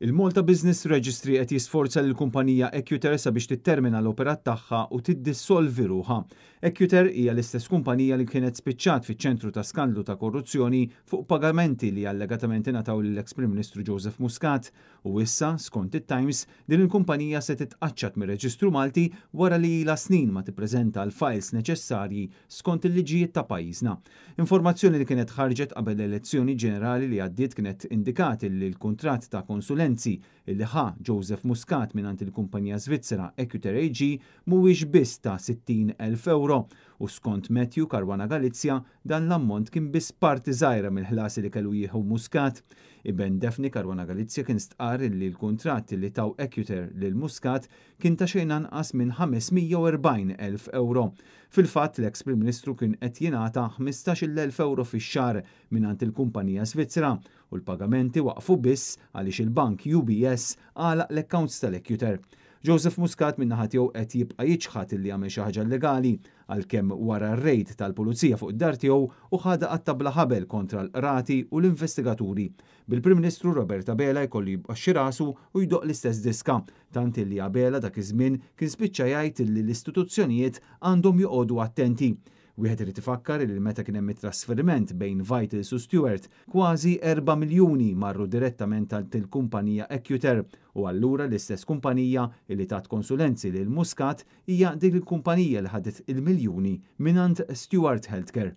Il-Malta Business Registry qed jisforza lill-kumpanija Ecuter sabiex tittermina l-operat tagħha u tiddissolvi ruħha. Ecuter hija l-istess kumpanija li kienet spiċċat fiċ-ċentru ta' skandlu ta' korruzzjoni fuq pagamenti li allegatament ingħataw lill-eks Prim Ministru Joseph Muscat u issa, skont it-Times, din il-kumpanija se titqaċċat mir-Reġistru Malti wara li ilha snin ma tippreżenta l-files neċessarji skont il-liġijiet ta' pajjiżna. Informazzjoni li kienet ħarġet qabel l-elezzjoni ġenerali li għaddiet kienet indikat li l-kuntratt ta' konsulenzi li ħa Joseph Muscat mingħand il-kumpanija Svizzera Ecuter AG mhuwiex biss ta' 60,000 ewro u skont Matthew Caruana Galizia dan l-ammont kien biss parti żgħira mill-ħlas li kellu jieħu Muscat. Iben Daphne Caruana Galizia kien stqarr li l-kuntratt li taw Ecuter lil Muscat kien ta' xejn anqas minn 540,000 ewro. Fil-fatt, l-eks Prim Ministru kien qed jingħata 15,000 ewro fix-xahar mingħand il-kumpanija Svizzera u l-pagamenti waqfu biss għaliex il-bank UBS għalaq l-accounts tal-Ecuter. Joseph Muscat min-naħa tiegħu qed jibqa' jiċħad illi għamel xi ħaġa illegali għalkemm wara r-rejd tal-pulizija fuq id-dar tiegħu u ħadha qatta' bla ħabel kontra l-qrati u l-investigaturi. Bil-Prim Ministru Robert Abela jkollu jbaxxi rasu u jdoqq l-istess diska, tant illi Abela dak iż-żmien kien spiċċa jgħid illi l-istituzzjonijiet għandhom joqogħdu attenti. Wieħed irid ifakkar illi meta kien hemm it-trasferiment bejn Vitals u Steward, kważi 4 miljuni marru direttament għand il-kumpanija Ecuter u allura l-istess kumpanija illi tat konsulenzi lil Muscat hija dik il-kumpanija li ħadet il-miljuni mingħand Steward Healthcare.